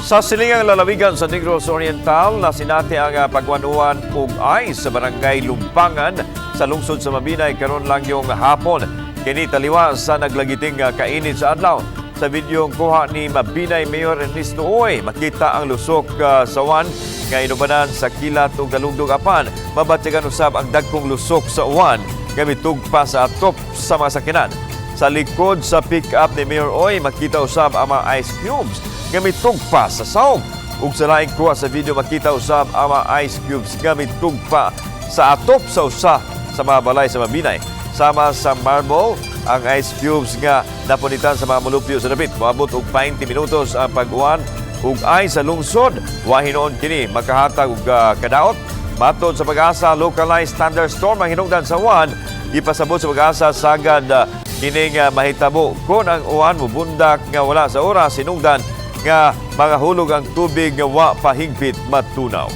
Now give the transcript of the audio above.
Sa silingang lalawigan sa Negros Oriental, nasinati ang pag-uwan og ice sa Barangay Lumpangan sa lungsod sa Mabinay karon lang yung hapon. Kini taliwa sa naglagiting kainit sa adlaw. Sa videong kuha ni Mabinay Mayor Ernesto Uy, makita ang lusok sa uwan nga inubanan sa kilat ug dalugdog, apan mabatyagan usab ang dagkong lusok sa uwan nga mitugpa sa atop sa mga sakinan. Sa likod sa pick-up ni Mayor Oy, makita usab ang mga ice cubes nga mitugpa sa saog. Ug sa laing kuha sa video, makita usab ang mga ice cubes nga mitugpa sa atop sa usa sa mga balay sa Mabinay. Sama sa marble, ang ice cubes nga napunitan sa mga mulupyo sa dapit. Moabot og 20 minutos ang pag-uwan ug ice sa lungsod. Wa hinuon kini makahatag og kadaot. Matod sa PAGASA, localized thunderstorm ang hinungdan sa uwan. Ipasabot sa PAGASA, sagad kining mahitabo kung ang uwan mubundak nga wala sa oras, hinungdan nga mga hulog ang tubig nga wa pa hingpit matunaw.